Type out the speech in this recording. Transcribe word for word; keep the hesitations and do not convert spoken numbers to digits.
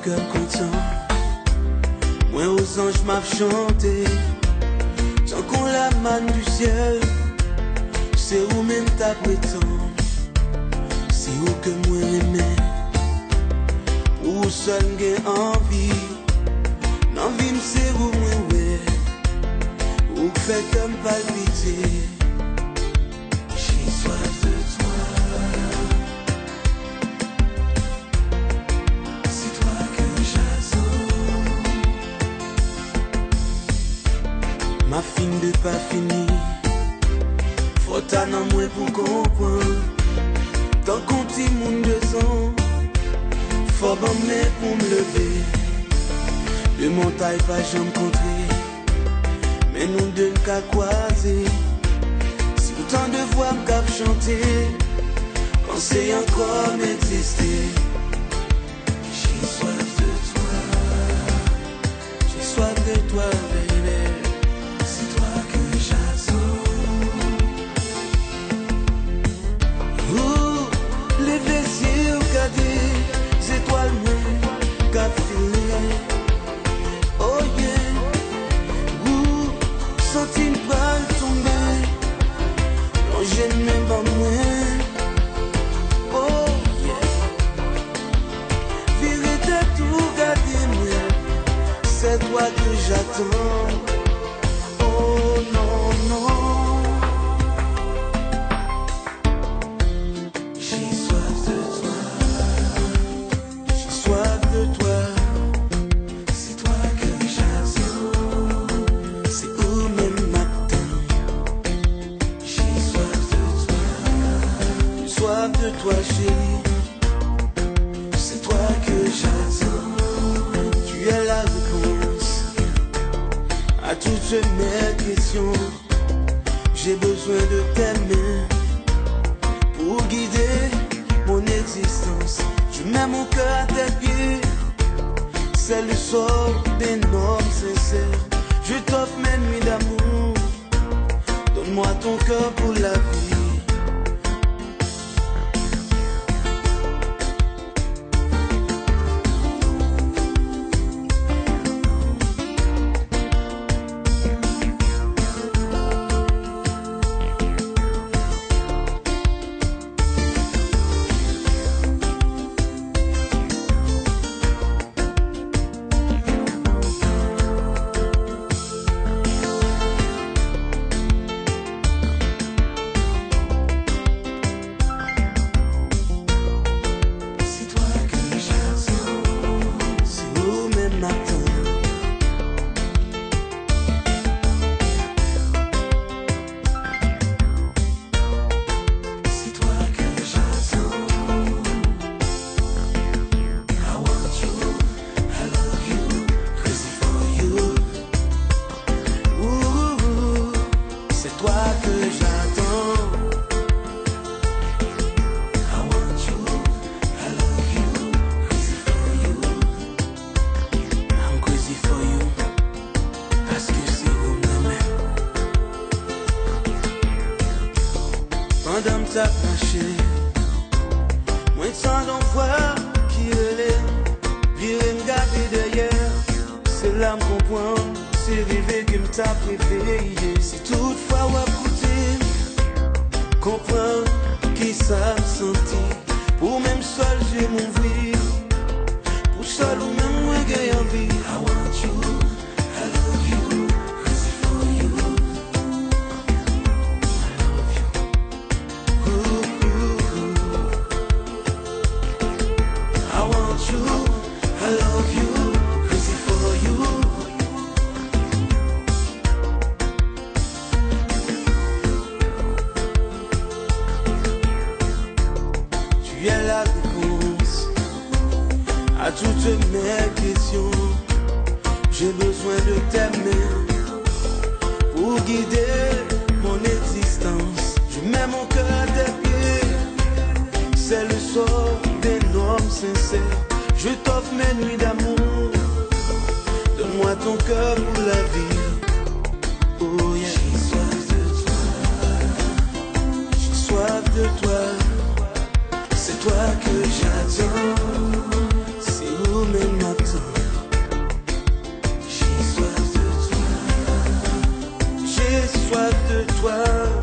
Kè m kontan. Mwen o zanj m ap chante, tankou la manne du ciel, se ou menm t ap pretann. Se ou ke mwen renmen, pou ou sèl m gen anvi. Nan vi m se ou mwen wè, ou k fè kè m palpite. J'ai soif de toi. C'est toi que j'attends. M ap fin de pa fini. Fò w ta nan mwen pou konprann. Tankou timoun de zan, fò ban m men pou m leve. De montay pa janm kontre, men nou de n ka kwaze. Si w tande vwa m k ap chante, panse ankò m egziste. J'ai soif de toi. J'ai soif de toi, baby. C'est toi que j'attends. Ooh, leve zye w gade zetwal mwen k ap file. Oh yeah. Ooh, santi m pral tonbe. Lonje men ban mwen. Oh yeah. Vire tèt ou gade mwen, c'est toi que j'attends. Oh non, non. J'ai soif de toi. J'ai soif de toi. C'est toi que j'attends. Se ou menm m ap tann. J'ai soif de toi. J'ai soif de toi, chérie. C'est toi que j'attends. Tu es la réponse à toutes mes questions. J'ai besoin de tes mains pour guider mon existence. Tu mets mon cœur à tes pieds. C'est le sort d'un homme sincère. Je t'offre mes nuits d'amour. Donne-moi ton cœur pour la vie. C'est toi que j'attends. Se ou menm m ap tann. C'est toi que j'attends. I want you, I love you, crazy for you. Ooh, c'est toi que j'attends. I want you, I love you, crazy for you. I'm crazy for you. Paske se ou m renmen. Pandan m t ap mache, mwen tande yon vwa ki rele m, vire m gade dèyè. Se la m konprann, se reve ke m t ap reve. Si tout fwa w ap koute m, konprann kisa m santi. Pou menm sèl je m ouvri, pou sèl ou menm mwen gen anvi. I want you, I love you, crazy for you. I love you. Ooh, ooh, ooh. I want you, I love you, crazy for you. Tu es la réponse à toutes mes questions. J'ai besoin de tes mains pour guider mon existence. Je mets mon cœur à tes pieds. C'est le sort d'un homme sincère. Je t'offre mes nuits d'amour. Donne-moi ton cœur pour la vie. Oh yeah. J'ai soif de toi. J'ai soif de toi. C'est toi que j'attends. Se ou menm m Toi,